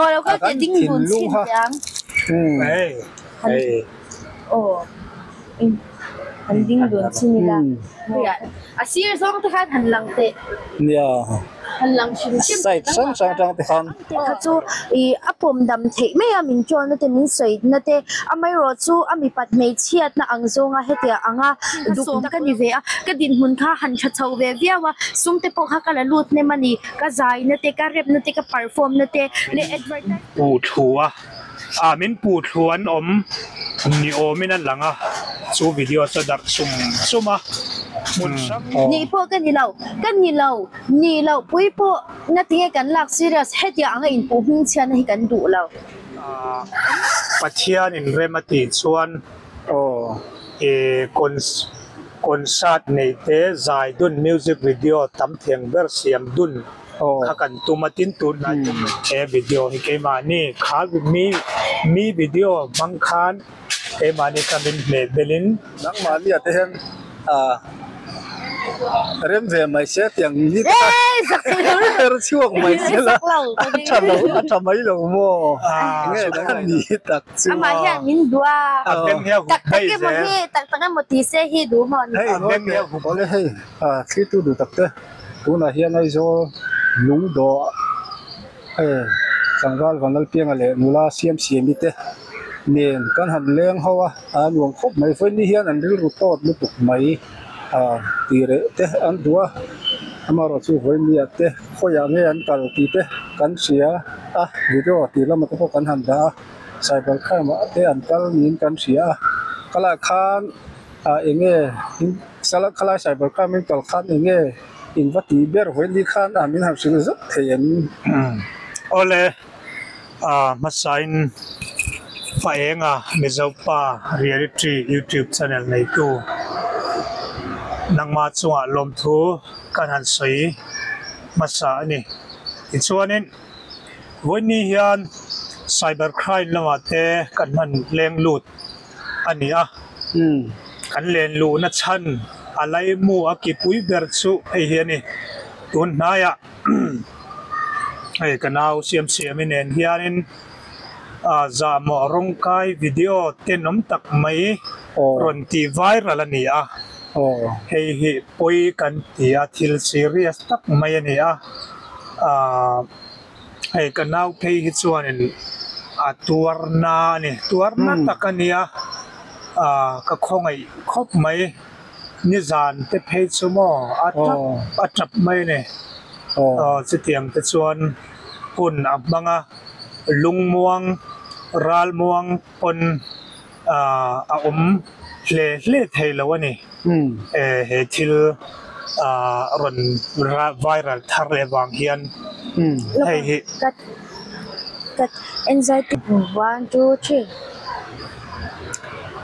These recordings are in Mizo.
Haw lo kal teh ding dun chhin teh ang. Aw han ding dun chhin ila. A sir zawng te khan han lang teh. Nia. Han lang hrim hrim. Side hrang hrang atang te khan. Te kha chu ih a pawm dam theih mai a min ṭawn na te min sawi na te amaherawh chu a mipat hmeichhiat na ang zawnga hetiang anga duk ka ni ve a ka dinhmun kha han tha chho ve viau a sum te pawh kha ka la lut hnem a ni ka zai na te ka rap na te ka perform na te leh advertise Pu thu a ah min pu thu an awm ni awmin a lang a chu video chu a darh chum chum a hmun hrang Nih pawh ka ni lo ka ni lo. Ni loh pui pawh na tinge kan lak serious hetiang anga inpuh hming chhiatna hi kan duh lo. Pathian in rem a tih chuan i concert nei te zai dun music video tam theng ber siam dun kha kan tum a tin tunlai tum he video hi keimahni kha mi mi video hmang khan Keimahni kha min hmeh belin. Nangmahni ah te hian ah rem ve mai se tiang ni te kha her chhuak mai se la a tha lo a tha mai lo maw nge ka ni tak chu. Amah hian min duh a tak tak emaw hi tak tak emaw ti se hi duh maw ni. Hei awle hei thlitu duh tak te tunah hian Aizawl lungdawh. Hei tlangval Vanlalpianga leh nula Siamsiami te nen kan han leng ho a, a nuam khawp mai. Vawiin hian an rilru tawt lutuk mai a tih reh te an duh a, amaherawh chu vawiin te khawiah nge an kal tih te kan hria a, video tih lamah te pawh kan han dah a, cyber crime ah te an kal niin kan hria a, kalaiah khan ah eng nge khalai cyber crime in kal khan eng nge. In va tih ber hawi ni khan a min han hrilh zauh thei em? Awle, a hmasain Paenga Mizopa Reality YouTube channel neitu nangmah chungah lawmthu kan han sawi hmasa a ni. Tichuanin vawiin hian cyber crime lamah te kan hman leng lut a ni a, kan len luhna chhan a laimu a kipui ber chu hei hi a ni. Tun hnaiah hei ka nau Siamsiami nen hianin zahmawh rawngkai video tenawm tak mai rawn tih viral a ni a, hei hi pawi kan ti a, thil serious tak mai a ni a. Hei ka nau phei hi chuanin a tuarna a ni, tuarna tak a nia ah ka khawngaih khawp mai, nizan te phei chu maw a tap a tap mai a ni, aw chutiang te chuan hun a hmang a, lungmuang ralmuang pawn ah a awm hle hle thei lo a ni, he thil ah rawn viral thar leh vang hian hei hi.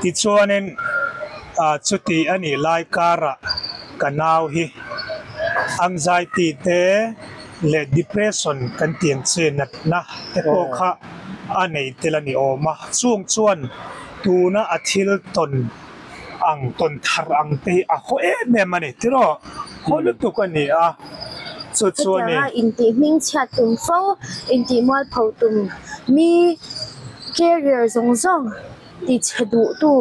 Tichuanin ah chuti a nih lai karah ka nau hi anxiety te leh depression kan tih ang chi natna te pawh kha a nei tel a ni awm a, chung chuan tuna a thil tawn ang tawn thar ang te hi a haw em em a ni tiraw haw lutuk a ni a chu chu a ni. Hetianga intih hmingchhiat tum fo, intih mualpho tum mi carrier zawng zawng ti chhe duhtu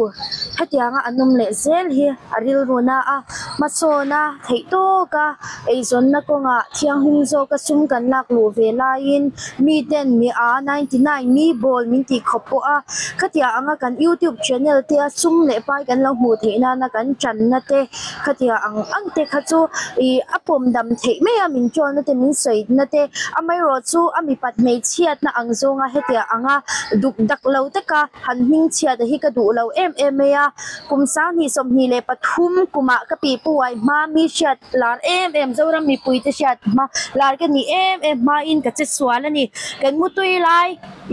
hetianga an awm leh zel hi a rilru na a, hmasawn a theih tawk a, eizawnna kawngah thianghlim zawka sum kan lak luh ve laiin miten mi a 99 mi bawl min tih khawp pawh a, khatiang anga kan youtube channel te a sum leh pai kan lo hmuh theih nana kan tanna te khatiang ang ang te kha chu ih a pawm dam theih mai a min ṭawn na te min sawi na te amaherawh chu a mipat hmeichhiatna ang zawnga hetiang anga duk dak lo taka han hming chhiat a hi ka duh lo em em mai a kum 2023 kumah ka pi pu ai hma mi hriat lar em em Zoram mipui te hriat hma lar ka ni em em hmain ka che sual a ni kan mutui lai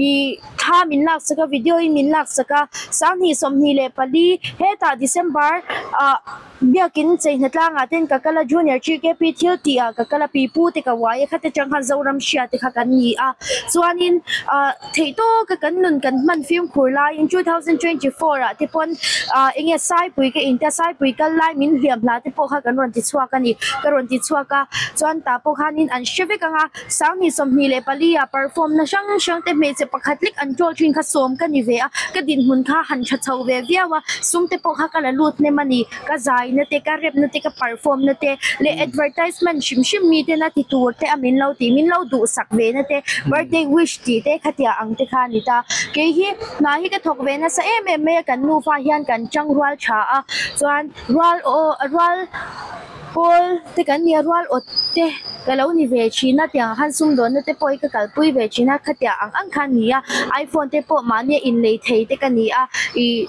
ih thla. Thla min laksak a, video in min laksak a, 2024 hetah December ah Biakin Cheihna tlangah ten ka kal a, Junior GKP thil tih ah ka kal a, pi pu te ka uai a, khate tang khan Zoram hria te kha kan ni a, chuanin ah theih tawk a kan nun kan hman fimkhur laiin 2024 ah te pawn ah eng nge Saipui ka intia Saipui kal lai min hliam hla te pawh kha kan rawn ti chhuak a ni, ka rawn ti chhuak a, chuan tah pawh khanin an hre vek ang a. 2024 ah perform na hrang hrang te hmeichhe pakhat lek an troll thin kha sawm ka ni ve a, ka dinhmun kha han tha chho ve viau a, sum te pawh kha ka la lut hnem a ni, ka zai na te, ka rap na te, ka perform na te leh advertisement hrim hrim mi tena ti tur te a min lo tih, min lo duhsak ve na te, birthday wish tih te khatia ang te kha a ni ta. Kei hi hna hi ka thawk ve nasa em em mai a, kan nufa hian kan tang rual tha a, chuan rual aw rual pawl te kan nia rual awt te ka lo ni ve thin a tiang ah khan sumdawnna te pawh hi ka kalpui ve thin a khatiang ang ang kha a ni a iphone te pawh mahni a inlei thei te ka ni a ih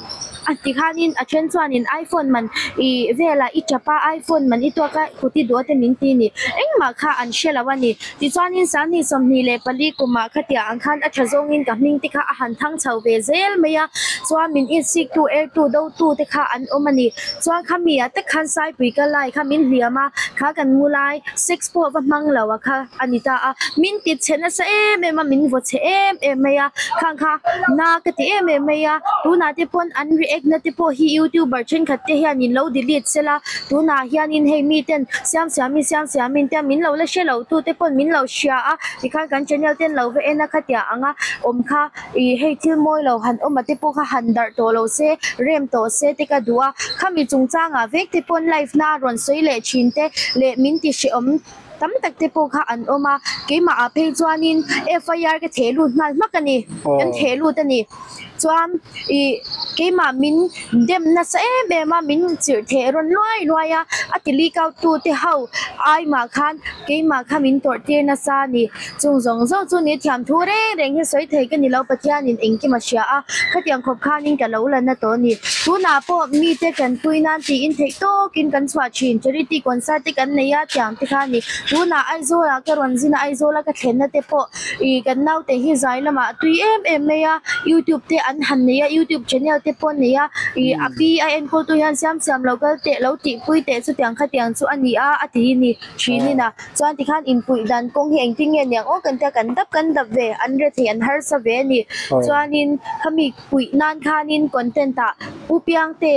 a tikhanin a then chuanin iphone man ih velah i tap a iphone man i tuak a kut i duh a te min ti a ni engmah kha an hre lo a ni tichuanin 2024 kumah khatiang ang khan a tha zawngin ka hming te kha a han thang chho ve zel mai a chuan min insik tu er tu do tu te kha an awm a ni. Chuan kha mi ah tak khan Saipui ka lai kha min hliam a, kha kan mu lai sex pawh va hmang lo a kha a ni ta a, min ti chhe nasa em em a, min vaw chhe em em mai a, khang kha na ka ti em em mai a, tunah te pawn an react na te pawh hi youtuber thenkhat te hian in lo delete sela, tunah hianin hei mi ten siam siamin siam siamin te min lo la hre lo tu te pawn min lo hria a, tikhan kan channel ten lo va en a khatia ang a awm kha. Ih hei thil mawi lo han awm a te pawh kha han darh tawh lo se, rem tawh se te ka duh a, khami chungchangah vek te pawn live na a rawn sawi leh thin te leh min ti hrehawm tam tak te pawh kha an awm a, keimah ah phei chuanin FIR ka theh lut nghal hmak a ni, kan theh lut a ni. Chuan ih keimah min dem nasa em em a, min chirh theh rawn luai luai a, a ti leak out tu te ho ai mah khan keimah kha min tawrh tir nasa a ni. Chung zawng zawng chu ni thiam thu reng reng hi sawi thei ka ni lo, Pathianin engkim a hria a, khatiang khawp khanin ka lo la na tawh a ni. Tunah pawh mite tanpui nan tiin theih tawkin kan chhuah thin, charity concert te kan nei a tiang te kha a ni. Tunah Aizawlah ka rawn zin a, Aizawla ka thlenna te pawh ih kan naute hi zai lamah a tui em em mai a, youtube te an han nei a, youtube channel te pawh an nei a, ih a pi a enkawltu hian siam siam lo kal teh lo tihpui teh chutiang khatiang chu a ni a, a ti a ni thin a. Chuan tikhan inpuih dan kawng hi engtin nge niang aw kan tia kan dap kan dap ve an re thei an harsa ve a ni. Chuanin khami puih nan khanin content ah Pu Piangte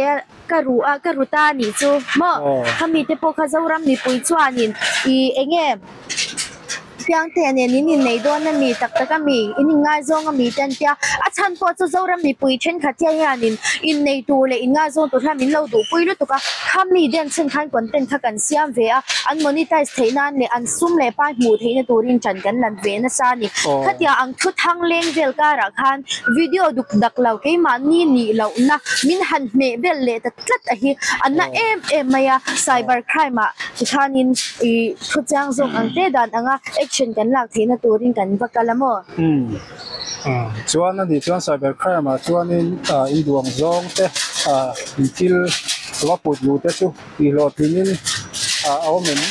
ka ruh a ka ru ta a nih chu maw khami te pawh kha Zoram mipui chuanin ih enge Piangte nen in innei dawn a mi tak tak a mi in inngaizawng a mi te an tia a chhan pawh chu Zoram mipui thenkhat hian hianin innei tur leh inngaizawng tur hian min lo duhpui lutuk a khami den chhan khan content kha kan siam ve a. An monetize theih nan leh an sum leh pai hmuh theihna turin ṭan kan lan ve nasa a ni. Khatia ang thu thang leng vel karah khan video duk dak lo keimahni nih lohna min han hmeh bel leh ta tlat a hi a na em em mai a. Cyber crime ah tikhanin ih thu chiang zawk ang te dan anga action kan lak theihna turin kan va kal a maw? Chuan a nih chuan cyber crime ah chuanin in duang zawng te in thil va put luh te chu Tih hlawhtlingin a awm em?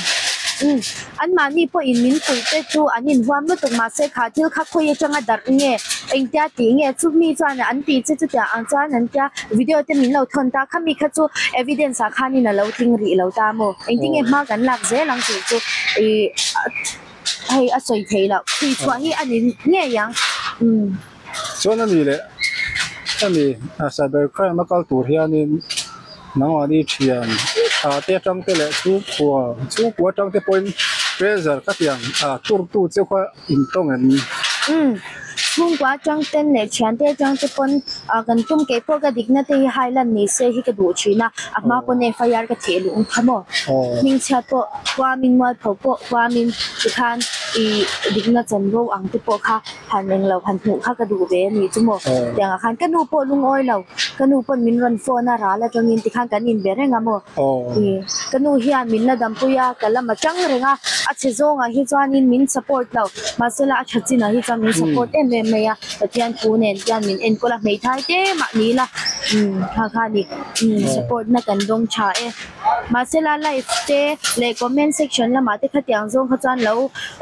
Umm, anmahni pawhin min puih te chu an inhuam lutuk mahse kha thil kha khawi atanga darh nge, engtia tih nge, chumi chuan an tih che chutiang ang chuan an tia video te min lo thawn ta, khami kha chu evidence ah khanin a lo tling rih lo ta maw? Engtin nge hma kan lak zel ang tih chu ih hei a sawi theih loh, tih chhuah hi a ni ngei ang. Umm. Chuan a ni leh hemi cyber crime a kal tur hianin nangmahni thian ah te atang te leh chhungkua chhungkua atang te pawhin pressure ka tiang ah tur tu che kha in tawng em? Umm chhungkua atang ten leh thian te atang te pawn ah kan tum keih pawh ka dikna te hi hai lan ni se hi ka duh thin a, a hma pawn FIR ka theh luh ang kha maw hmingchhiat pawh huamin mualpho pawh huamin tikhan ih dikna chanvo ang te pawh kha. Han eng lo han hmuh kha ka duh ve a nih chu maw? Tiang ah khan ka nu pawh lungawi lo, ka nu pawn min rawn phone a ral atangin tikhan kan inbe reng a maw? Ih ka nu hian min la dampui a, ka lam a tang reng a, a chhe zawngah hi chuanin min support lo, mahsela a tha chinah hi chuan min support em em mai a, Pathian thu nen hian min enkawl a, hmeithai te mah ni ila umm kha kha a ni, umm support na kan dawng tha e. Mahsela live te leh comment section lamah te khatiang zawng kha chuan lo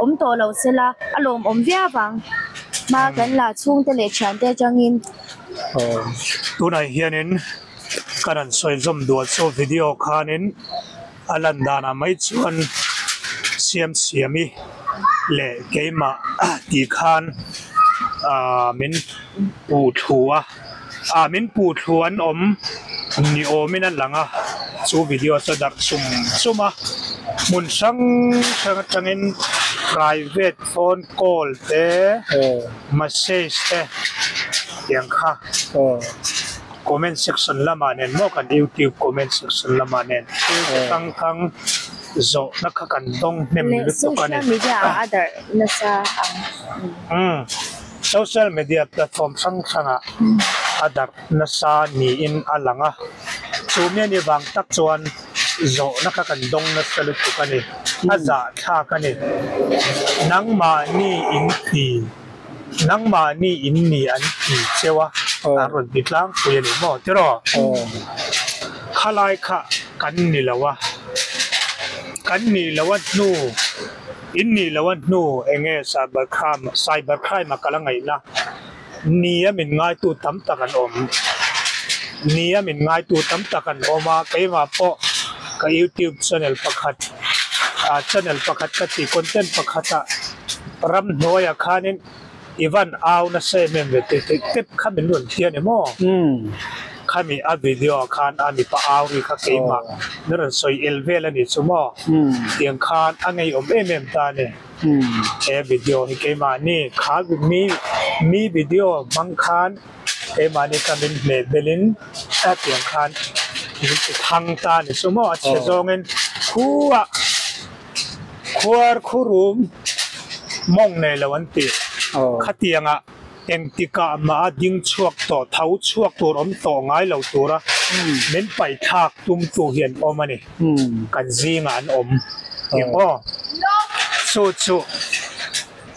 awm tawh lo sela a lawmawm viau vang. Hma kan la chhungte leh thiante atangin. Tunah hianin ka rawn sawi zawm duah chu video khanin a lan danah mai chuan Siamsiami leh keimah tih khan ah min puh thlu a ah min puh thlu an awm ni awmin a lang a chu video chu a darh chum chum a hmun hrang hrang atangin private phone call te message te tiang kha comment section lamah nen maw kan youtube comment section lamah nen thil chi hrang hrang zawhna kha kan dawng hnem Leh lutuk a ni. social media ah a darh nasa ang. Umm social media platform hrang hrangah a darh nasa niin a lang a, chu mi a nih vang tak chuan zawhna kha kan dawng nasa lutuk a ni, a zahthlak a ni. Nangmahni in ti, nangmahni in ni an ti cheu a, an rawn ti tlangpui a ni maw tiraw? Khalai kha kan ni lo a, kan nih loh a hnu, in nih loh a hnu eng nge cyber crime, cyber crime a kal a ngaihna Nia min ngaitu tam tak an awm. Nia min ngaitu tam tak an awm a, keimah pawh ka youtube channel pakhat ah channel pakhat ka tih content pakhat ah ramhnuaiah khanin i van au nasa em em ve tih tih tep kha min rawn ti a ni maw? Khami a video ah khan a mipa au ri kha keimah min rawn sawi el vel a ni chu maw? Tiang khan a ngeiawm em em ta a ni. He video hi keimahni kha mi mi video hmang khan keimahni kha min hmeh belin a tiang khan min ti thang ta a ni chu maw a chhe zawngin khuah khuar khurum mawng nei lo an tih khatiangah engtikah mah a ding chhuak tawh tho chhuak tur awm tawh ngai lo tura min paih thlak tum tu hi an awm a ni. Kan zingah an awm tih maw? Chu chu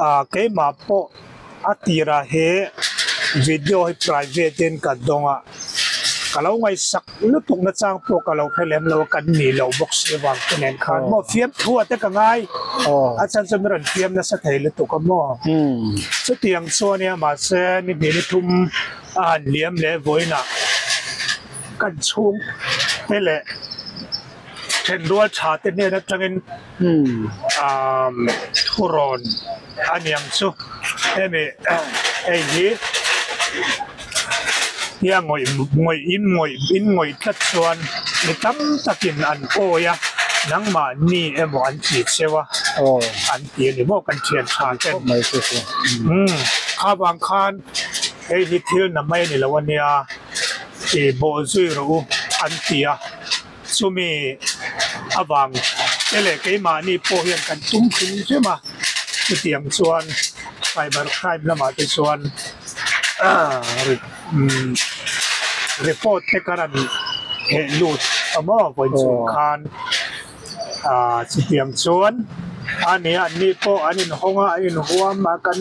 ah keimah pawh a tirah he video hi private in ka dawng a, ka lo ngaihsak lutuk na chang pawh ka lo hre lem lo a, kan nih loh bawk si avang te nen khan maw fiamthu ah te ka ngai a chan chu min rawn fiam nasa thei lutuk a maw? Chutiang chu ania mahse ni hnih ni thum a han liam leh vawiinah. Kan chhung te leh thenrual tha te hnen atangin thurawn a niang chu hemi hei hi tia ngawih ngawih in ngawih in ngawih tlat chuan mi tam takin an awi a nangmahni emaw an ti cheu a an ti a ni maw kan thian tha ten kha vang khan hei hi thil na mai a ni lo a nia. I bawh zui rawh u an ti a, chumi avang te leh keimahni pawh hian kan tum hrim hrim a, chutiang chuan cyber crime lamah te chuan report te kan han heh lut a maw vawiin chung khan chutiang chuan a ni a, anni pawh an inhawng a, an inhuam a, kan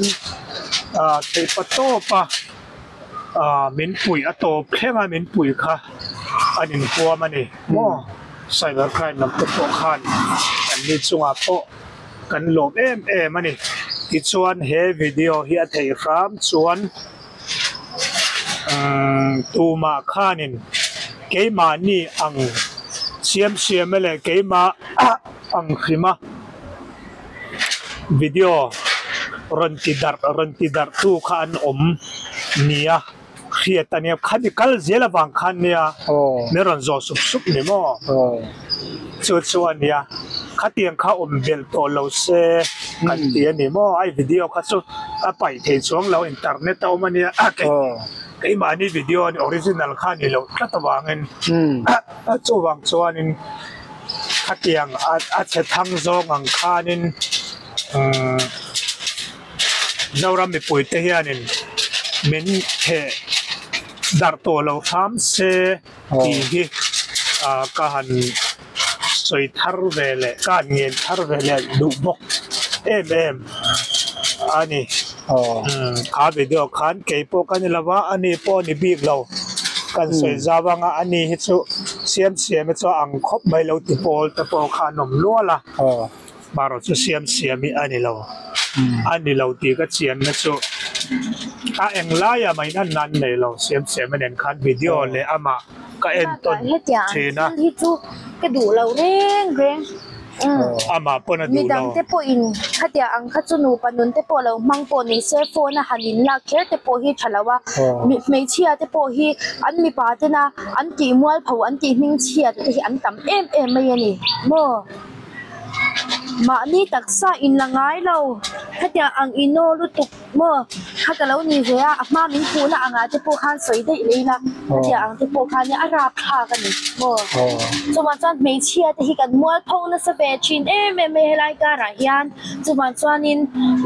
theihpa tawp a. ah min puih a tawp thleng a min puih kha an inhuam a ni maw cyber crime lam te pawh khan an ni chungah pawh kan lawm em em a ni tichuan he video hi a theih hram chuan umm tumah khanin keimahni ang siam siam e leh keimah ang hrima. Video rawn ti darh rawn ti darh tu kha an awm nia hriat a nia khami kal zel avang khan nia min rawn zawh sup sup ni maw chu chu a nia khatiang kha awm belh tawh lo se kan ti a ni maw ai video kha chu a paih thei chuang lo internet a awm a nia keimahni video a ni original kha a ni loh tlat avangin chuvang chuanin. Khatiang a chhe thang zawng ang khanin umm Zoram mipuite hianin min theh darh tawh lo hram se tih hi ah ka han sawi thar ve leh ka han ngen thar ve leh duh bawk em em a ni. Umm kha video khan keipawh ka ni lo va ani pawh a ni bik lo kan sawi zau anga ani hi chu. Siam siam hi chu a ang khawp mai lo ti pawl te pawh kha an awm nual a, marawh chu siam siam hi a ni lo, a ni lo tih ka chianna chu A eng laia mah in an an nei lo siam siam a nen khan video leh amah ka en tawn Hetiang thin a. thil hi chu ka duh lo reng reng. Amah pawn a duh lo. Midangte pawhin khatiang ang kha chu nupa nun te pawh lo hmang pawh ni se phone a han in lak kher te pawh hi tha lo a. Hmeichhia te pawh hi an mipa tena an tih mualpho an tih hmingchhia te hi an tam em em mai a ni maw. Mahni taksa in la ngai lo khatiang ang inaw lutuk. Maw, kha ka lo ni ve a, a hma min hmuhna angah te pawh khan sawi daih leh ila, hetiang ang te pawh khan a rapthlak a ni maw. Chuvang chuan hmeichhia te hi kan mualpho nasa ve thin em em mai helai karah hian, chuvang chuanin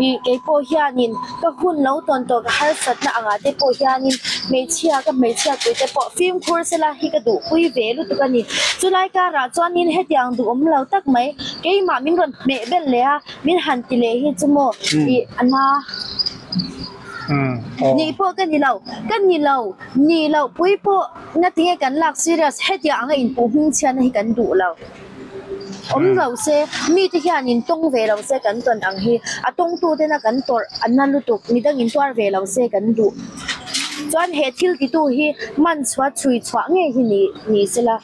ih keipawh hianin ka hun lo tawn tawh ka harsatna angah te pawh hianin hmeichhia ka hmeichhia pui te pawh fimkhur sela hi ka duhpui ve lutuk a ni. Chulai karah chuanin hetiang duhawm lo tak mai keimah min rawn hmeh belh leh a. Min han ti leh hi chu maw ih a na nih pawh ka ni lo, ka ni lo, nih loh pui pawh ngatinge kan lak serious hetiang anga inpuh hming chhiatna hi kan duh lo. Awm lo se, mite hian in tawng ve lo se kan tawn ang hi, a tawngtu tena kan tawrh a na lutuk, midang in tuar ve lo se kan duh. Chuan he thil titu hi man chhuah chhui chhuah ngei hi ni ni sela.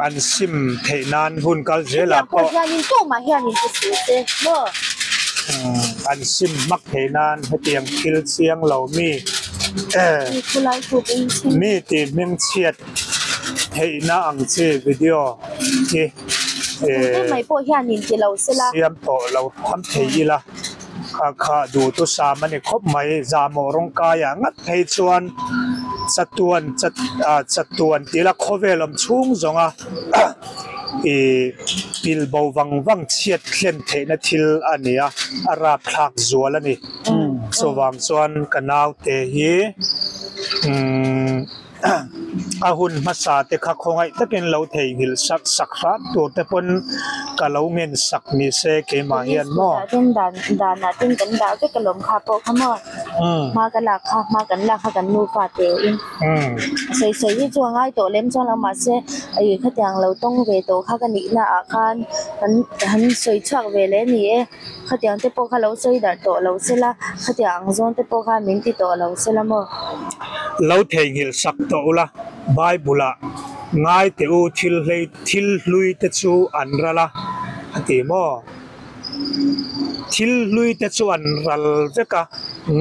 An sim theih nan hun kal zelah pawh. Hetiang pawh hianin tumah hianin ti suh se maw? An sim hmak theih nan hetiang thil chiang lo mi mi tih hmingchhiat theihna ang chi video hi siam tawh lo tham thei ila kha kha duhtu sam a ni khawp mai. Zahmawh rawng kaiah ngat phei chuan chatuan chat ah chatuan tih ila khawvel awm chhung zawnga ih pil bo vang vang chhiat thlen theihna thil a ni a, a rapthlak zual a ni. Chuvang chuan ka naute hi umm. A hun hmasa te kha khawngaih takin lo theihnghilh sak sak hram tur te pawn ka lo ngen sak ni se keimah hian maw. Police ten dan danah ten kan dah vek alawm kha pawh kha maw hma ka lak kha hma kan lak kha kan nufa te in sawi sawi hi chu a ngai tawh lem chuan lo mahse ih khatiang lo tawng ve tawh kha ka nihna ah khan kan han sawi chhuak ve leh a ni e khatiang te pawh kha lo sawi darh tawh lo sela khatiang ang zawn te pawh kha min ti tawh lo sela maw. Lo theihnghilh sak tawh ula, Bible ah ngai teh u thil hlei thil hlui te chu an ral a, a ti maw? Thil hlui te chu an ral vek a,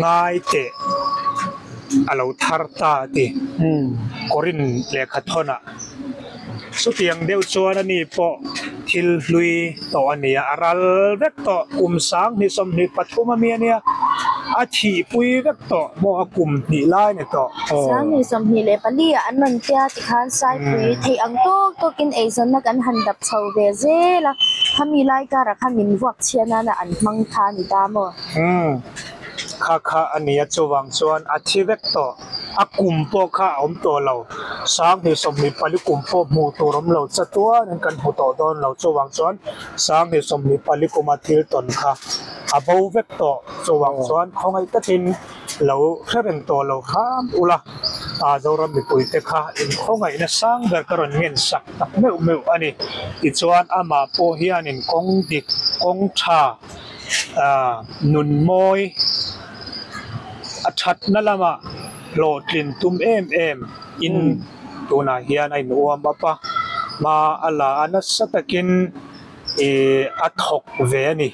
ngai teh a lo thar ta a ti. Korin lehkha thawn ah. Chutiang deuh chuan ani pawh thil hlui tawh a nia, a ral vek tawh, kum 2023 a mi a nia, a thihpui vek tawh maw a kum hnih lai a ni tawh. 2024 ah an rawn tia tikhan Saipui theih ang tawk tawkin eizawnna kan han dap chho ve zel a, khami lai karah khan min vuak chhia nana an hmang kha a ni ta maw? Umm, kha kha a nia chuvang chuan a thi vek tawh. A kum pawh kha a awm tawh lo. 2024 kum pawh hmuh tur awm lo chatuanin kan hmu tawh dawn lo. Chuvang chuan 2024 kuma thil tawn kha a bo vek tawh. Chuvang chuan khawngaih takin lo hre reng tawh lo hram ula, Zoram mipuite kha inkhawngaihna sang ber ka rawn ngen sak tak meuh meuh a ni. Tichuan amah pawh hianin kawng dik, kawng tha, nun mawi, A thatna lamah hlawhtlin tum em em in tunah hian a in uam up a, hma a la a nasa takin ih a thawk ve a ni.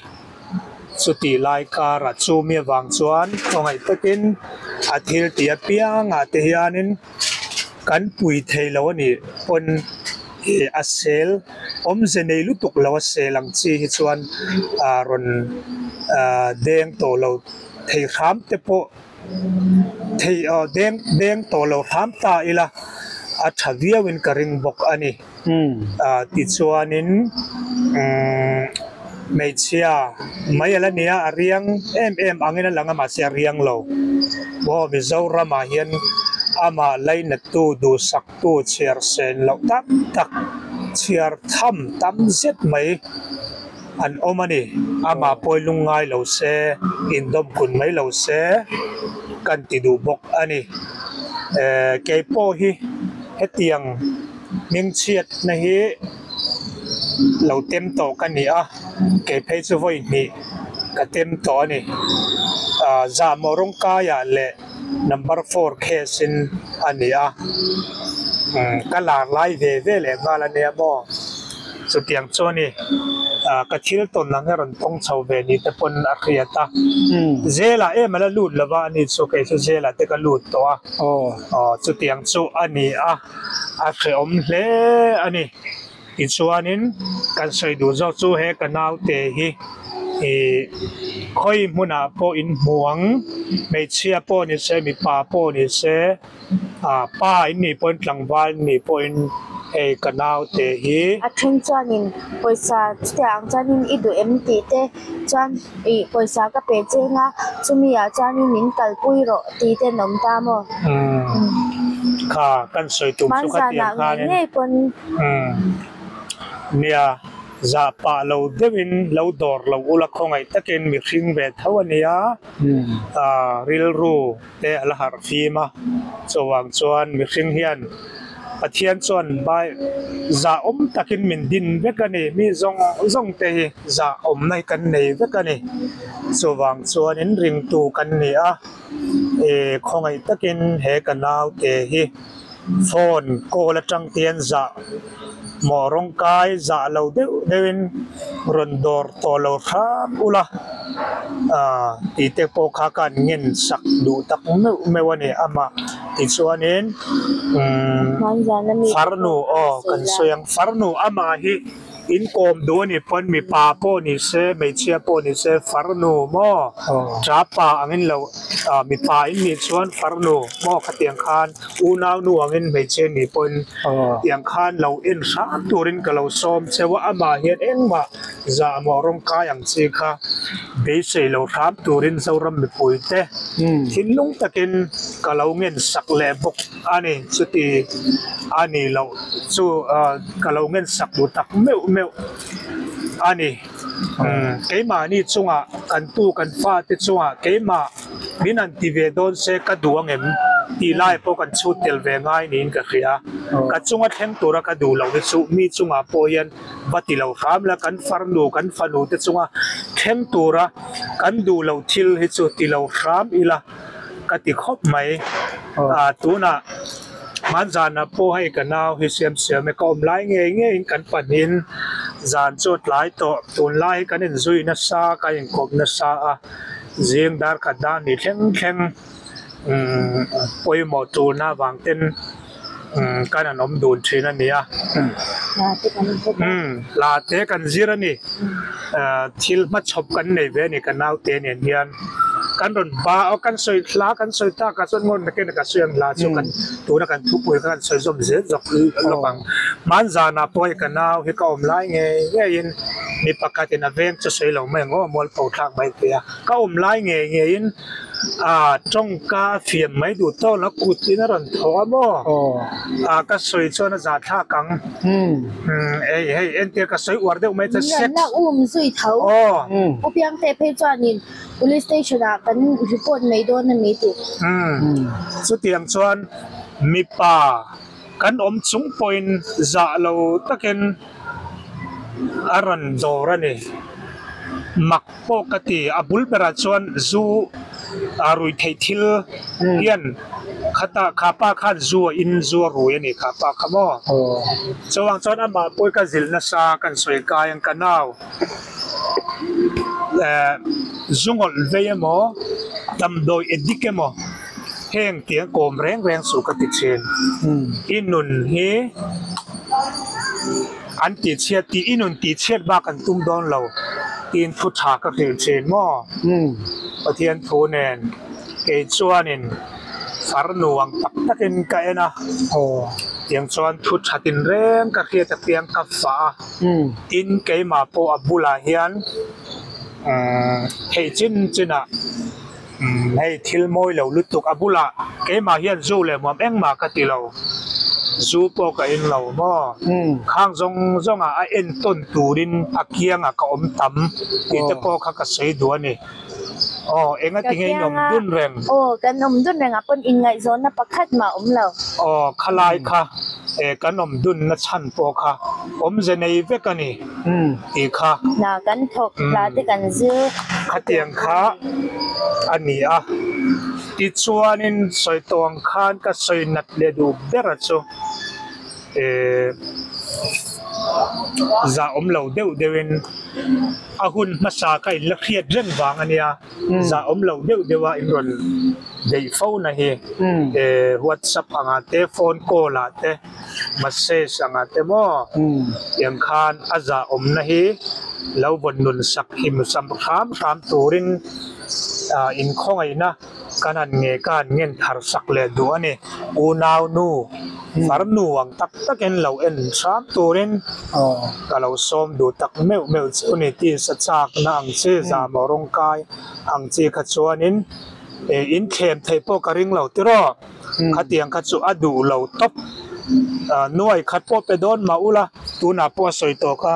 Chutih lai karah chumi avang chuan khawngaih takin a thil tih apiangah te hianin kan pui thei lo a nih pawn ih a sel awmze nei lutuk lo a sel ang chi hi chuan a rawn ah deng tawh lo. Thei hram te pawh thei aw deng deng tawh lo hram ta ila a tha viau in ka ring bawk a ni. Ah tichuanin umm hmeichhia mai ala nia a riang em em angin a lang a mahse a riang lo. Aw Mizoram ah hian amah lainattu duhsak tu chhiar sen loh tak tak chhiar tham tam zet mai. An awm a ni. Amah pawi lung ngai lo se, indawm kun mai lo se kan ti duh bawk a ni. Kei pawh hi hetiang hmingchhiatna hi lo tem tawh ka ni a, kei phei chu vawi hnih. Ka tem tawh a ni. Zahmawh rawngkaiah leh number four case in a ni a. Ka lar lai ve ve leh nghal a nia maw? Chutiang chu a ni. Ka thil tawn ang hi a rawn tawng chho ve ni te pawn a hriat a. Zelah em a la lut lo va, ani chu kei chu zelah te ka lut tawh a. Aw chutiang chu a ni a, a hrehawm hle a ni. Tichuanin kan sawi duh zawk chu he ka naute hi ih khawi hmunah pawh in hmu ang, hmeichhia pawh ni se mipa pawh ni se ah pa in nih pawhin tlangval in nih pawhin hei ka naute hi. A then chuanin pawisa chutiang ang chuanin i duh em tih te chuan ih pawisa ka pe cheng a chumi ah chuanin min kalpui rawh tih te an awm ta maw? Umm kha kan sawi tum chu khatiang khanin. Hmanzanah ngei ngei pawn. Umm nia zah pah lo deuhin lo dawr lo ula khawngaih takin mihring ve tho a nia ah rilru te a la harh fim a chuvang chuan mihring hian Pathian chuan bai zah awm takin min din vek a ni mi zawng zawng te hi zah awmna hi kan nei vek a ni chuvang chuanin ringtu kan ni a eh khawngaih takin he ka naute hi. Phone call atang te hian zah maw rawng kai zah lo deuh deuhin rawn dawr tawh lo hram ula ah tih te pawh kha ka an ngen sak duh tak meuh meuh a ni amah tichuanin umm farnu aw kan sawi ang farnu amah hi. Inkawm duh a nih pawn mipa pawh ni se, hmeichhia pawh ni se farnu maw tapa angin lo mipa in nih chuan farnu maw khatiang khan unau nu angin hmeichhia nih pawhin tiang khan lo en hram turin ka lo sawm cheu a, amah hian engmah zah maw rawng kai ang chi kha beisei lo hram turin Zoram mipuite thinlung takin ka lo ngen sak leh bawk. A ni, chuti a ni loh chu ka lo ngen sak duh tak meuh meuh a ni. Keimahni chungah kan tu kan fate chungah keimah min han ti ve dawn se ka duh ang em tih lai pawh kan chhut tel ve ngai niin ka hria. Ka chunga thleng tura ka duh loh hi chu mi chungah pawh hian va ti lo hram la, kan farnu kan fanu te chunga thleng tura kan duh loh thil hi chu ti lo hram ila. Ka ti khawp mai. Ah tunah hmanzanah pawh hei ka nau hi siam siam e ka awm lai ngei ngeiin kan pahnihin zan chu a tlai tawh. Tunlai hi kan inzui nasa kan inkawp nasa a zing dar khat dan ni thleng thleng umm pawimawh turna avang ten umm kan han awm dun thin a ni a. Umm hla te kan zir a ni. Ah thil hmachhawp kan nei ve a ni ka naute nen hian. Kan rawn ba aw kan sawi hla kan sawi tak ah chuan ngawn nakin ka sawi ang hla chu kan tuna kan thupui kha kan sawi zawm zel zawk lawk ang. Hmanzanah pawh hei ka nau hi ka awm lai ngei ngeiin mi pakhatin a veng chu sawi lo mai ang aw mualpho thlak mai thei a. Ka awm lai ngei ngeiin ah tawngka a fiam mai duh tawk lo kut in a rawn thawh a maw ah ka sawi chuan a zah thlak ang. Umm hei hei entir ka sawi uar deuh mai chu sex. Ngianna um zui tho. U Piangte phei chuanin Police station ah kan report mai dawn a mi tih. Umm chutiang chuan mipa kan awm chung pawhin zah lo takin a rawn dawr a ni. Mak pawh ka ti, a bul berah chuan zu a rui theih thil hian khata kha pa khan zu a in zu a rui a ni kha pa kha maw. Chuvang chuan amah pawh hi ka zilh nasa kan sawi kai ang ka nau. Eh zu ngawlh vei emaw damdawi addict emaw heng tiang kawm reng reng suh ka ti thin. I nun hi an tih chhiat tih i nun tih chhiat bak an tum dawn lo tiin thu tha ka hrilh thin maw? Pathian thu nen kei chuanin farnu ang tak takin ka en a, tiang chuan thu tha tinreng ka hriat apiang ka fah a. Tin, keimah pawh a bulah hian thei chin chinah hei thil mawi lo lutuk a bulah keimah hian zu leh muam engmah ka ti lo, zu pawh ka in lo maw? Khang zawng zawngah a entawn turin a kiangah ka awm tam tih te pawh kha ka sawi duh a ni. Aw, enga tinge in awm dun reng? Aw, kan awm dun rengah pawn inngaihzawnna pakhat mah awm lo. Aw, khalai kha. Kan awm dunna chhan pawh kha awmze nei vek a ni tih kha. Hna kan thawk, hla te kan zir. Khatiang kha a ni a. Tichuanin sawi tawh ang khan ka sawi nat leh duh ber a chu zah awm lo deuh deuhin a hun hmasa ka inla hriat reng vang a nia. Zah awm lo deuh deuh a in rawn beih fo na hi whatsapp angah te phone call ah te message angah te maw tiang khan a zah awm na hi lo vawn nun sak him sam hram hram turin in khawngaihna kan han nge ka han ngen thar sak leh duh a ni. Unau nu farnu ang tak takin lo en hram turin ka lo sawm duh tak meuh meuh chu ni tisa chakna ang chi zahmawh rawng kai ang chi kha chuanin in thlem theih pawh ka ring lo tiraw khatiang kha chu a duh lo tawp nuai khat pawh pe dawn mah ula tunah pawh a sawi tawh kha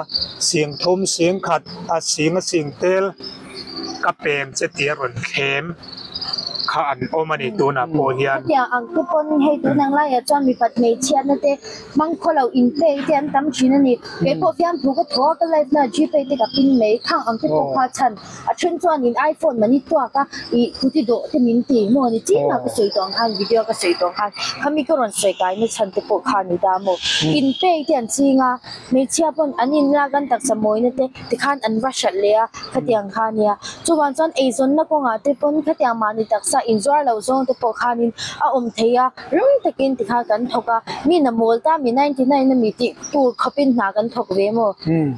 sing thum sing khat a sing a sing tel ka peng che tih a rawn thlem. kha an awm a ni tunah pawh hian. Hetiang ang te pawn hei tun ang laiah chuan mipat hmeichhiatna te hmang khaw lo inpek te an tam thin a ni. Kei pawh fiamthu ka thaw a ka live na gpay te ka pin mai khang ang te pawh kha chhan a then chuan in iphone man i tuak a ih kuti dawh te min ti maw ni chin a ka sawi tawh ang khan video ka sawi tawh ang khan khami ka rawn sawi kai na chhan te pawh kha a ni ta maw. Inpek te an ching a hmeichhia pawn an inlak an taksa mawina te tikhan an va hralh leh a khatiang kha ania chuvang chuan eizawnna kawngah te pawn khatiang mahni taksa inzuar loh zawng te pawh khanin a awm thei a ring takin tikhan kan thawk a mi na mawl ta mi ninety nine ami tih tur khawpin hna kan thawk ve maw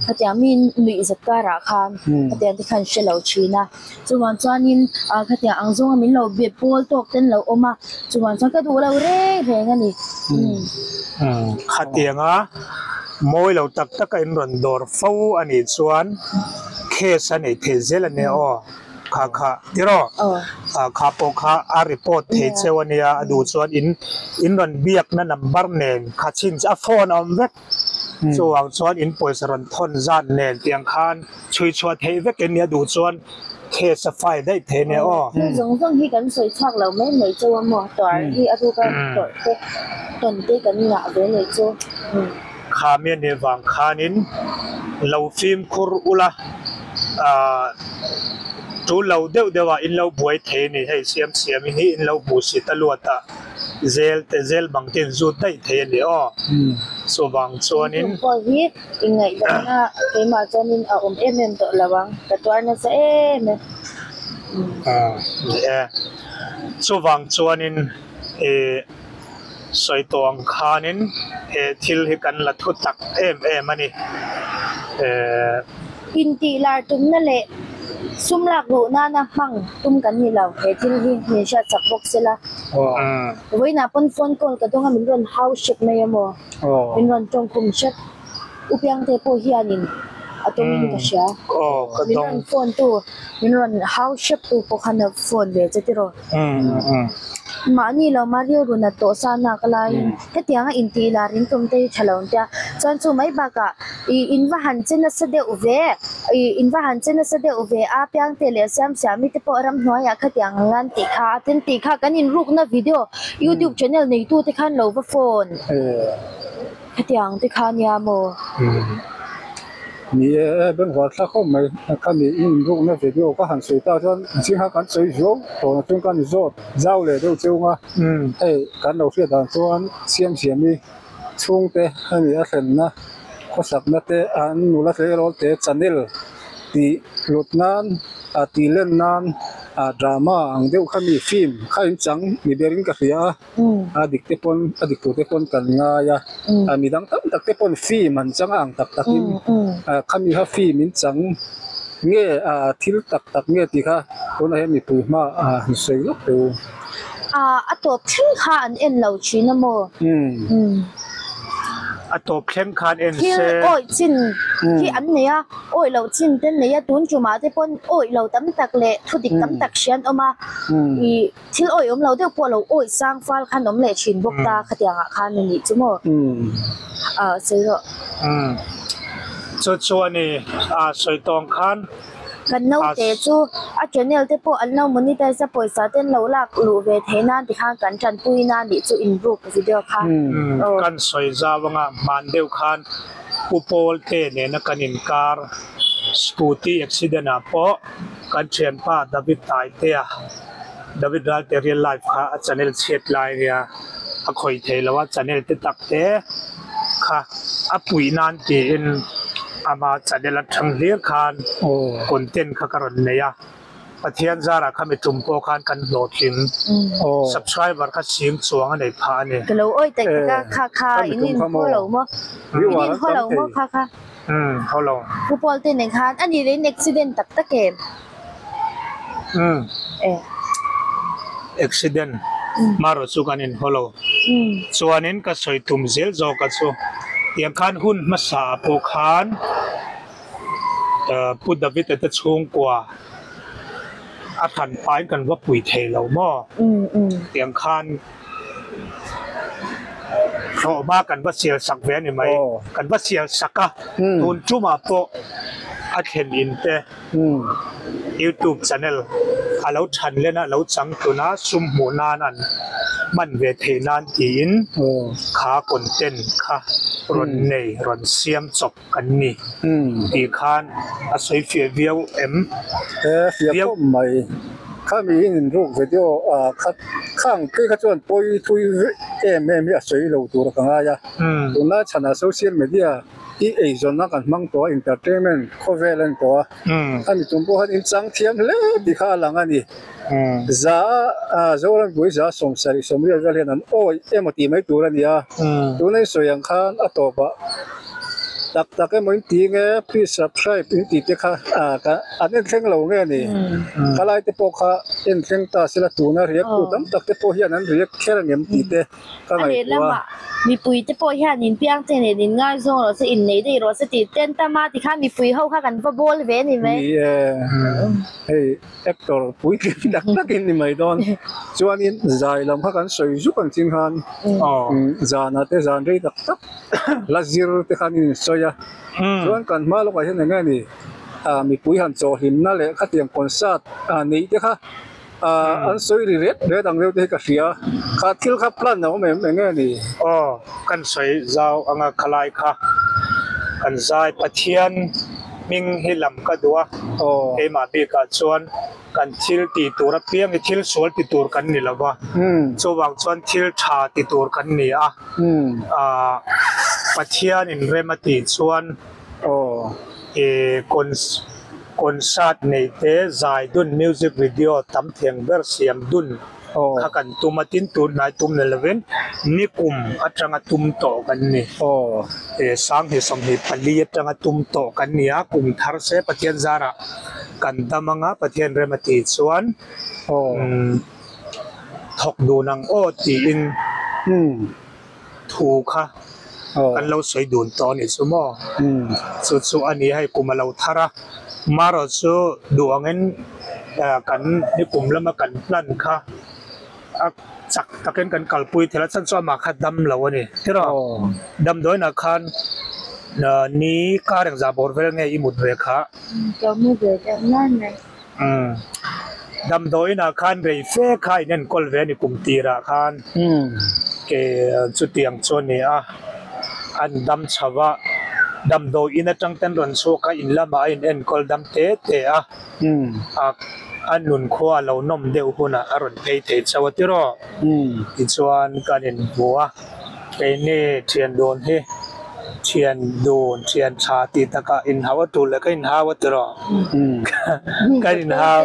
khatiang mi nuih zat karah khan khatiang te khan hre lo thin a chuvang chuanin ah khatiang ang zawnga min lo be pawl tawk ten lo awm a chuvang chuan ka duh lo reng reng a ni. Khatianga Mawi lo tak taka in rawn dawr fo a nih chuan case a nei thei zel a nia aw, kha kha tiraw? Kha pawh kha a report thei cheu a nia, a duh chuan in in rawn biakna number nen kha chhin a phone a awm vek, chuvang chuan in pawisa rawn thawn zat nen tiang khan chhui chhuah theih vek in nia duh chuan case a file daih thei a nia aw. Thil zawng zawng hi kan sawi chhuak lo mai mai chauh a maw, tuar hi a ruka tawrh te tawn te kan ngah ve nei chu. Kha mi anih vang khanin lo fimkhur ula, aah tul lo deuh deuh ah in lo buai thei a ni, hei siam siam in hi in lo hmuh si ta luat ah zel te zel bang te in zut daih thei a ni aw, chuvang chuanin. Tum pawh hi inngaihdanna keimah chuanin a awm em em tawh lo ang, ka tuar nasa em em. Aah ni e, chuvang chuanin ih. Sawi tawh ang khanin he thil hi kan la thu tak em em a ni. Intih lar tumna leh sum lak luh nana hmang tum kan ni lo, he thil hi min hriat chak bawk se la. Vawiinah pawn phone call ka dawng a min rawn hau hrep mai a maw? Min rawn tawngkhum hrep. U Piangte pawh hianin a tawngin ka hria. Min rawn phone tu, min rawn hau hrep tu pawh khan a phone ve che tiraw. Mahni lo mah rilru nat tawh sa nak laiin hetianga intih lar in tum te hi tha lo nia. Chuan chu mai bakah ih in va han che nasa deuh ve, ih in va han che nasa deuh ve a Piangte leh Siamsiami te pawh ramhnuaiah khatiang ang an tih kha a tin tih kha kan inrukna video youtube channel neitu te khan lo va phone. Hetiang te kha nia maw? Ni e, e bengvar thla khawp mai. Ka ni i inrukna video ka han sawi ta chuan zing kha kan sawi zuau tawh na chuan ka ni zawt zau leh deuh cheu nga. Hei kan lo hriat dan chuan Siamsiami chhungte hemi a thlenna khawsakna te an nula tleirawl te channel tih hlut nan a tih len nan a drama ang deuh kha mi film kha in chang ni berin ka hria a. A dik te pawn a dik tur te pawn kan ngai a, a midang tam tak te pawn film an chang a ang tak tak in khami kha film in chang nge a thil tak tak nge tih kha tunah hian mipui hma a han sawi lawk teh u. A tawp thleng kha an en lo thin a maw? A tawp thleng khan en se. Thil awih chin hi an nei a, awih loh chin te an nei a, tun tumah te pawn awih lo tam tak leh thu dik tam tak hria an awm a, ih. Thil awih awm lo deuh pawh lo awih sang fal khan awm leh thin bawk ta khatiang ah khan a nih chu maw? Aah sawi rawh. Chu chu a ni, sawi tawng khan. Kan naute chu a channel te pawh an lo monetize a pawisa te an lo lak luh ve theih nan tikhan kan tanpui na nih chu inruk video kha. Kan sawi zau anga hman deuh khan Pu Paul te nena kan inkar scooty accident ah pawh kan thianpa David Taitea David Ralte real life kha a channel chhiat lai ania a khawih thei lo a channel te tak te kha a puih nan tiin ama channel atang hlir khan content kha ka rawn nei a Pathian zarah kha mi tum pawh khan kan hlawhtling subscriber kha sing chuang a nei phah a ni. Ka lo awih taih tak a kha kha in in haw lo maw in in haw lo maw kha kha. Umm haw lo. Pu Paul te nen khan a nih leh in accident tak tak em? Umm accident marawh chu kan in haw lo. Chuanin ka sawi tum zel zawk a chu tiang khan hun hmasa ah pawh khan Pu David a te chhungkua a hran pahin kan va pui thei lo maw? Tiang khan thlawhhma kan va sial sak ve a ni mai. Kan va sial sak a, tun tumah pawh a thlen in te YouTube channel a lo than len a, lo chang tun a, sum hmuh nan an hman ve theih nan tiin kha content kha rawn nei, rawn siam chawp. Kan ni tih khan a sawi fiah viau em? He fiah khawp mai. Khami in inruk video ah kha khang phei kha chuan pawi thui em em hi a sawi lo tur ka ngai a. Tunlai chhanah social media hi eizawnna kan hmang tawh a, entertainment khawvel a ni tawh a. Khami tum pawh khan in chang thiam hle tih kha a lang a ni. Za a Zorampui za 70 sawmriat vel hian an awih emaw tih mai tur a ni a. Tuna in sawi ang khan a tawpah tak tak emaw in ti nge please subscribe in tih te kha an en thleng lo nge ni. Khalai te pawh kha en thleng ta sela tuna react tu tam tak te pawh hian an react kher angem tih te. A lehlamah mipui te pawh hian in piang che nen in ngaizawng rawh se, innei daih rawh se tih ten tam a tikhan mipui ho kha kan va bawl ve a ni mai. Ni e, hei actor puitling tak tak in ni mai dawn. Chuanin zai lam kha kan sawi zuk ang chin khan zanah te zan rei tak tak la zir te khan in insawi a. Chuan kan hma lawkah hian eng nge ni mipui han chawhhlimna leh khatiang concert neih te kha Ahh an sawi ri ret ret ang deuh te hi ka hria. Kha thil kha plan a awm em eng nge ni? Aw, kan sawi zau anga khalai kha kan zai Pathian hming hi lam ka duh a, keimah bikah chuan kan thil tih tur apiang hi thil sual ti tur kan ni lo va, chuvang chuan thil tha ti tur kan ni a, ahh Pathian inrem a tih chuan Concert nei te zai dun music video tam thiang ber siam dun kha kan tum a tin tun hnai tum ni lovin nikum atanga tum tawh kan ni. 2024 atanga tum tawh kan ni a kum thar se Pathian zarah kan dam anga Pathian rem a tih chuan thawk dun ang aw tiin Thu kha kan lo sawi dun tawh a nih chu maw? Chu chu a ni hei kum a lo thar a, marawh chu duh angin kan nikum lama kan plan kha a chak takin kan kalpui thei a, chhan chu amah kha dam lo a ni tiraw? Damdawiinah khan ni kar engzah bawr vel nge i mut ve kha? Ka mu ve deuh nan mai. Damdawiinah khan rei fe kha in enkawl ve a ni kum tirah khan ke chutiang chu a ni a, an dam chho a, damdawiin atang ten rawn chhuak a in lamah a in enkawl dam te te a, a nun khua a lo nawm deuh hunah a rawn phei thei chauh a tiraw? Tichuan kan inhmu a. Keini thian dun hi thian dun thian tha tih takah inhau a tul leh ka inhau a tiraw? Kan inhau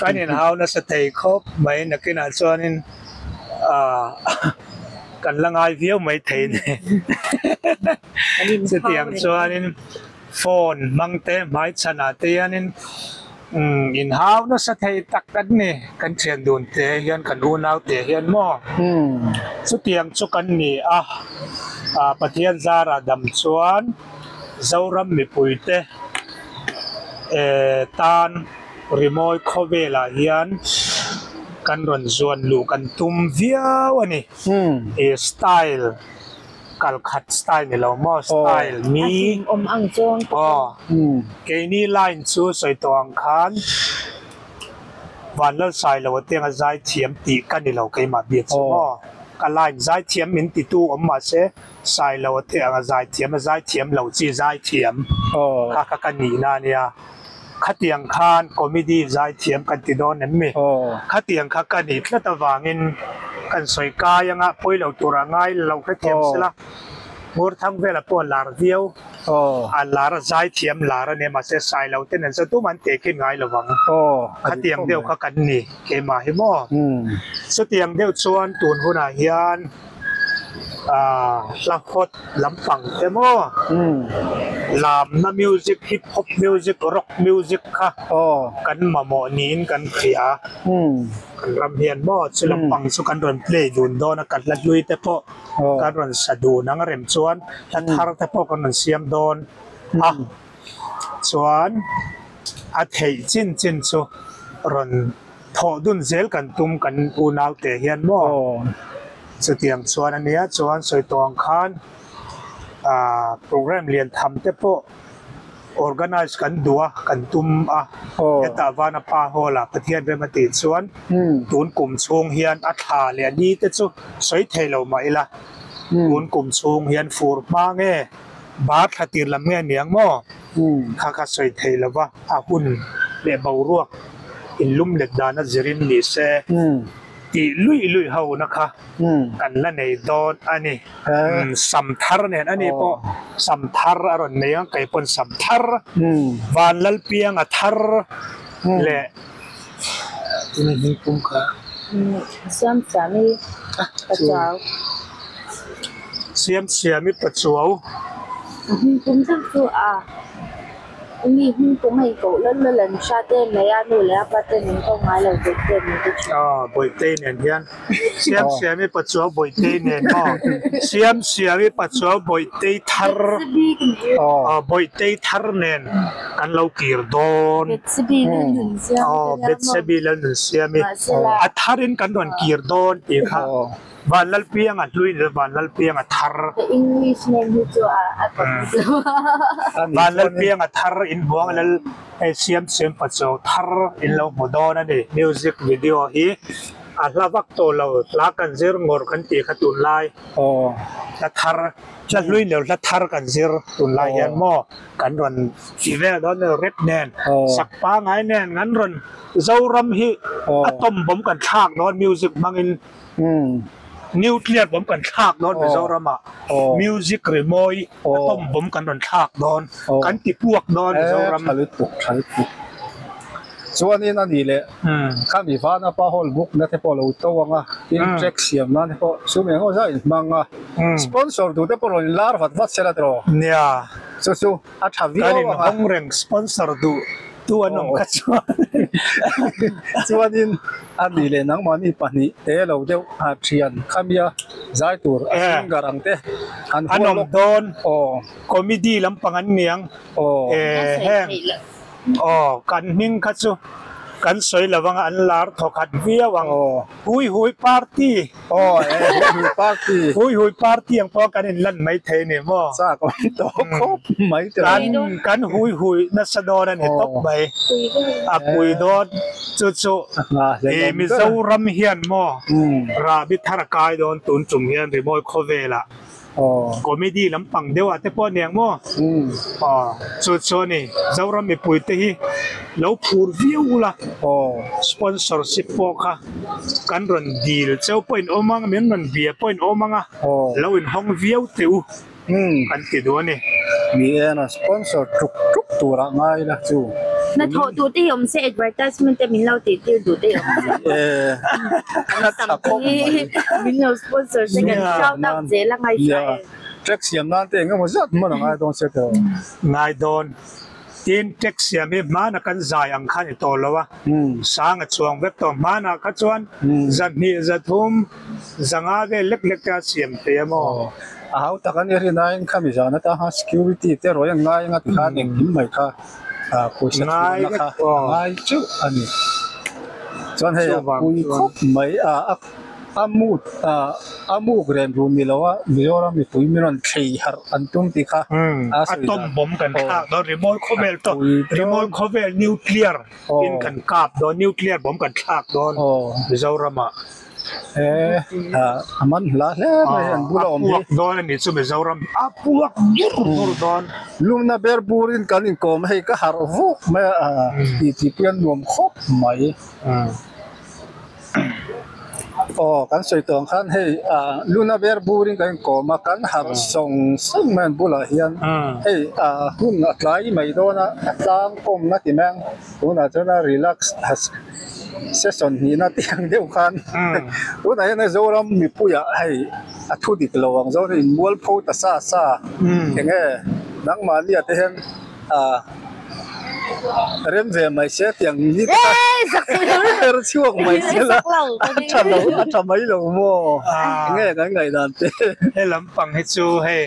kan inhau nasa thei khawp mai nakinah chuanin ah kan la ngai viau mai thei a ni. Chutiang chuanin phone hmang te hmai chhanah te hianin Umm inhau nasa thei tak kan ni, kan thian dun te hian kan unau te hian maw? Chutiang chu kan ni a, ah Pathian zara dam chuan Zoram mipui te eh tan rimawi khawvelah hian kan rawn zuan luh kan tum viau a ni, eh style. Kal khat style ni lo maw style mi awm ang chuang aw keini line chu sawi tawh ang khan Vanlalsailo a tianga zai thiam tih ka ni lo keimah bik chu maw ka line zai thiam min ti tu awm mahse Sailo a te anga zai thiam a zai thiam lo chi zai thiam kha kha ka nihna ania khatiang khan comedy zai thiam kan ti dawn em mi khatiang kha ka nih tlat avangin kan sawi kai anga pawi lo tura ngai lo hrethiam sela Ngurthang vela pawh a lar viau a lar a zai thiam lar ania mahse Sailo te nen chuan tumah an tehkhin ngai lovang khatiang deuh kha kan ni keimah hi maw chutiang deuh chuan tun hunah hian. Hla hawt lampang te maw lamna music hip hop music rock music kha kan mamawh niin kan hria a kan ram hian maw chu lampang chu kan rawn play dun dawn a kan hla hlui te pawh kan rawn sa dun ang rem chuan hla thar te pawh kan rawn siam dawn a chuan a theih chin chin chu rawn. Thawh dun zel kan tum kan unau te hian maw? Chutiang chuan a nia chuan sawi tawh ang khan ah program lian tham te pawh organize kan duh a kan tum a hetah Vanapa hall ah Pathian rem a tih chuan tun kum chhung hian a thla leh a ni te chu sawi thei lo mah ila tun kum chhung hian fur hma nge bar thla tir lam nge aniang maw kha kha sawi thei lo va a hun leh boruak in lum let dan a zirin ni se tih luih luih ho na kha kan la nei dawn a ni. Sam thar nen a ni pawh sam thar a rawn nei ang kei pawn sam thar Vanlalpianga thar leh tuna hming pum kha Siamsiami Pachuau Siamsiami Pachuau hming pum tak chu a. Mi hming pawh hei koh lal lal an hria te mai a, nu leh a pa ten an ko ngai lo Bawihte an ti thin. Aw Bawihte nen hian Siamsiami Pachuau Bawihte nen maw Siamsiami Pachuau Bawihte thar aw Bawihte thar nen kan lo kir dawn Bethsebi Lalnunsiami aw Bethsebi Lalnunsiami a tharin kan rawn kir dawn tih kha. Vanlalpianga hlui leh Vanlalpianga thar. The English name hi chu a tawp lo a. Vanlalpianga thar in buang lal hei siam siam pachaw thar in lo hmu dawn a ni. Music video hi a hla vak tawh lo hla kan zir ngawrh kan tih kha tunlai hla thar hla hlui leh hla thar kan zir tunlai hian maw kan rawn tih vel dawn a ni rap nen sak pangai nen kan rawn Zoram hi a tawm bawm kan thlak dawn music hmangin. Nuclear bomb kan thlak dawn Mizoram ah music rimawi atom bomb kan rawn thlak dawn kan ti puak dawn Mizoram. Tha lutuk tha lutuk chuanin a nih leh khami vana pa hall book na te pawh lo to anga tin track siam nan te pawh chu mi engemaw zat in hmang a sponsor duh te pawh rawn in lar vat vat sela tiraw nia chu chu a tha viau anga. Kan in hawng reng sponsor duh tu an awm kha chuan. Chuanin a nih leh nangmahni pahnih te lo deuh a thian khamia zai tur a singer ang te an hual lawk. An awm dawn aw comedy lampang an niang aw heng aw kan hming kha chu kan sawi lo anga an lar thawkhat viau ang hui hui party. Aw e hui hui party. Hui hui party ang pawh kan in lan mai thei ni maw. Chak awm tawh khawp mai te lo. Kan hui hui nasa dawn a ni tawp mai. A pui dawn chu chu e Mizoram hian maw rahbi thar a kai dawn tun tum hian rimawi khawvelah comedy lampang deuh ah te pawh a niang maw. Aw chu chu a ni Zoram mipui te hi lo phur viau ula sponsorship pawh kha kan rawn dil cheu pawh in awm ang min rawn bia pawh in awm ang a lo in hawng viau teh u kan ti duh a ni. Ni e na sponsor tuk tuk tur ah ngai la chu. Hnathawh tur te hi awm se advertisement te min lo tih tir duh te hi awm se. E tam te hi min lo sponsor se kan shout out zel a ngaihtuah em. Track siam nan te eng emaw zat hman a ngai dawn se tiraw. Ngai dawn. Tin track siam hi hmana kan zai ang kha ni tawh lo a, sang a chuang vek tawh. Hmanah kha chuan zahnih zathum zanga vel lek lek te a siam thei a maw? A hau tak a ni rinain khami zan atanga security te rawih an ngai anga tikhan engkim mai kha pawisa chhuahna kha a ngai teuh a ni. Chuan hei a pui khawp mai a. A mut a muk rem run ni lo a Mizoram mipui min rawn thlei harh an tum tih kha a sawi dan. Atom bomb kan thlak dawn rimawi khawvel tawh rimawi khawvel nuclear in kan kap dawn nuclear bomb kan thlak dawn Mizoram ah. A man hla hle mai an bula awm hi. A puak dawn a nih chu Mizoram a puak dur dur dawn. Lumna ber burin kan inkawm hei ka harh vuk mai a tih tih pawh hian nuam khawp mai. Aw kan sawi tawh ang khan hei ah luna ber burin kan inkawm a kan harh sawng sawng mai an bulah hian hei ah hun a tlai mai dawn a a tlang kawmna ti mai ang tunah chuan a relax session hnihna tih ang deuh khan tunah hian hei Zoram mipuiah hei a thu dik lo ang zawng in mualpho ta sa sa eng nge nangmahni ah te hian ah rem ve mai se tiang ni te kha her chhuak mai se la a tha lo a tha mai lo maw eng nge kan ngaihdan te. He lampang hi chu hei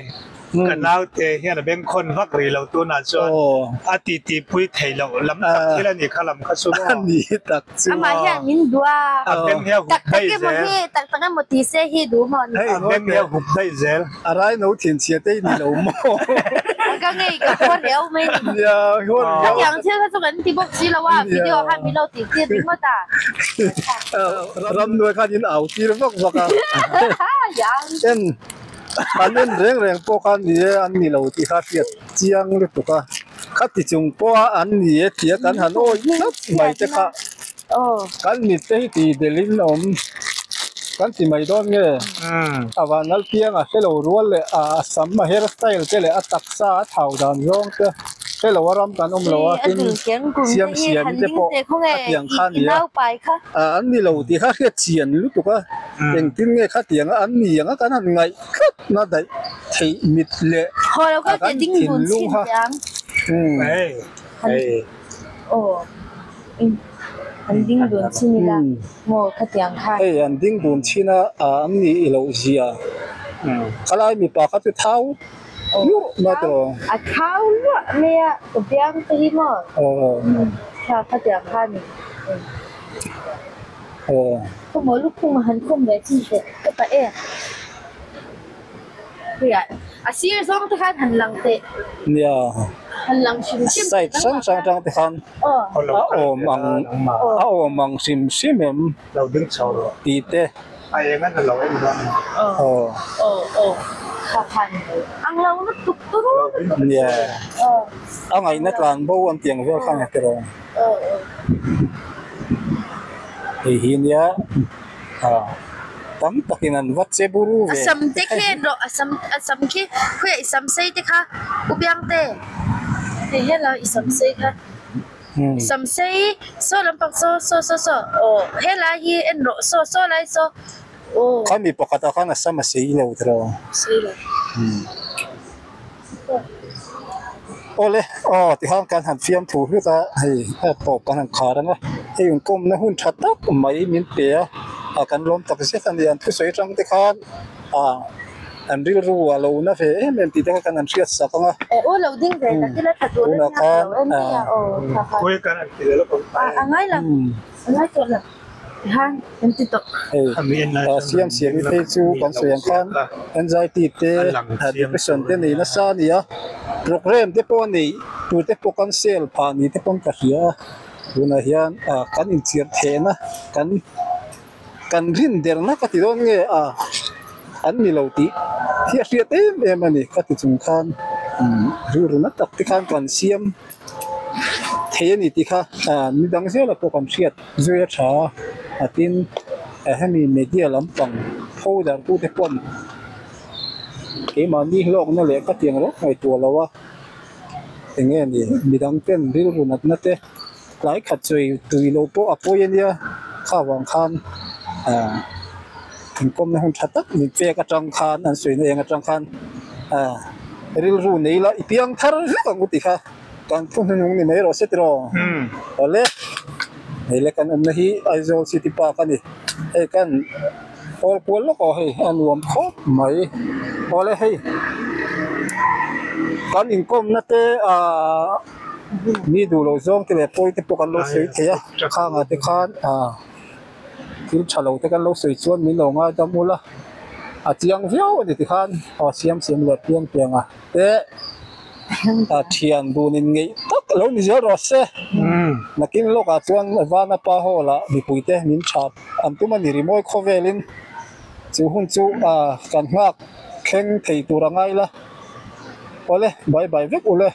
ka naute hian a bengkhawn vak rih lo tunah chuan a titi pui theih loh lam tak thil a nih kha lam kha chu maw. A ni tak chu. Amah hian min duh a. A beng hi a hup daih zel. Tak tak emaw ti se hi duh maw ni. A beng hi a hup daih zel. A rai no thin chhia te i ni lo maw? Ka ngei ka haw riau mai ni. Nia, haw riau. Hetiang thil kha chu kan ti bawk si lo a, video khan min lo tih tir ringawt a. Ramnuai khan in au tir vak vak a. En, an en reng reng pawh kha ni e, an ni lo tih kha hriat chiang lutuk a. Khati chung pawha an ni e tia kan han awih tlat mai te kha. Kan mit te hi ti delhin a awm kan ti mai dawn nge a vanlal piang a hrelo rual leh a sam a hair style te leh a taksa a thau dan zawng te hrelo a ram kan awm lo a tin siam siam te pawh a tiang kha a ni a an ni lo tih kha hriat chian lutuk a engtin nge khatiang a an ni ang a kan han ngaih tlat na daih theih mit leh a kan thinlung kha An ding dun chin ila maw khatiang khan. Hei an ding dun chin a an nih i loh zia. Khalai mipa kha chu thau luah mai tawh. A thau luah mai a ka biang te hi maw. Kha khatiang khan. Ka maw lukhum a han khum ve chin teh ka pa e. A sir zawng te khan han lang teh. Nia. Han lang hrim hrim. Side hrang hrang atang te khan a awm ang a awm ang hrim hrim em. Lo ding chho rawh. Tih te. A eng an lo en dawn. Aw. Aw aw kha khan ang lo lutuk turu lutuk. Nia. A ngaihna tlan bo an tiang vel khan a ti rawh. Aw aw. Hei hi nia. Tam takin an va che buru ve. A sam te khi en rawh, a sam a sam khi khawiah i sam sei te kha u Biang te hei helai i sam sei kha i sam sei saw lampang saw saw saw saw aw helai hi en rawh saw saw lai saw aw. Kha mi pakhatah khan a sam a sei lo tiraw. Sei lo. Awle aw tikhan kan han fiam thu hlut a hei a tawp kan han khar ang a hei inkawmna hun tha tak mai min pe a ah kan lawm tak zet a ni an thusawi atang te khan ah an rilru a lo na ve em em tih te kha kan han hriat sak ang a tunah khan ah. Hei siam siam hi phei chu kan sawi ang khan anxiety te depression te nei nasa a ni a programme te pawh a nei tur te pawh cancel phah ni te pawn ka hria a tunah hian ah kan inchirh thehna kan kan rin derna ka ti dawn nge a an ni lo tih hi a hriat em em a ni ka ti chung khan rilru na tak te khan kan siam thei a ni tih kha ah ni dang zela pawh kan hriat. Zui a tha a tin hemi media lampang folder tute pawn keimahni hlawkna leh ka tiang reng ngaihtuah lo a eng nge ni midang ten rilru natna te tlai khat chawi tui lo pawh a pawi a nia kha vang khan ah inkawmna hun tha tak min pek atang khan an sawina eng atang khan ah rilru nei la i piang thar vek ang u tih kha. Kan thu hnuhnung ni mai rawh se tiraw? Awle, hei le kan awmna hi Aizawl City Park a ni. Hei kan hawl kual lawk aw hei a nuam khawp mai. Awle hei kan inkawmna te ahh mi duh loh zawng te leh pawi te pawh kan lo sawi thei a, khangah te khan ahh. Thil tha lo te kan lo sawi chuan min lo ngaidam ula a chiang viau a ni tikhan aw siam siam leh piang piang a te a thian dun in ngeih tak lo ni zel rawh se. Nakin lawkah chuan Vanapa hall ah mipui te min thap an tum a ni rimawi khawvelin chu hun chu ah kan nghak thleng thei tur a ngai la. Awle bye bye vek ule.